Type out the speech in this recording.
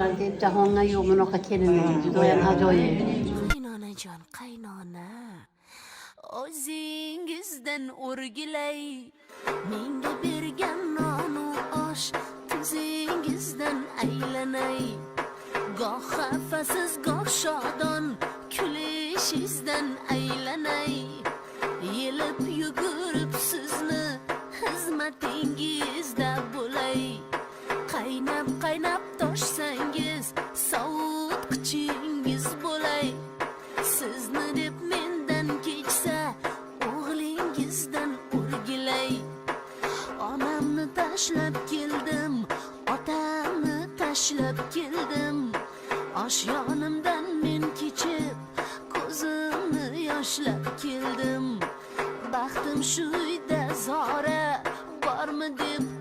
Deb jahonga yo'q bunaqa kelin, judayam ajoyib. Qaynonajon, qaynona, o'zingizdan o'rgilay. Menga bergan nonu osh tuzingizdan aylanay. Goh xafasiz, goh shodon kulishingizdan aylanay. Yelib yugurib sizni xizmatingizda bo'lay. Qaynab qaynab toshsangiz, sovutqichingiz bo'lay. Sizni deb mendan kechsa, o'g'lingizdan o'rgilay. Onamni tashlab keldim, otamni tashlab keldim. Oshyonimdan men kechib, ko'zimni yoshlab keldim. Baxtim shu uyda zora bormi deb.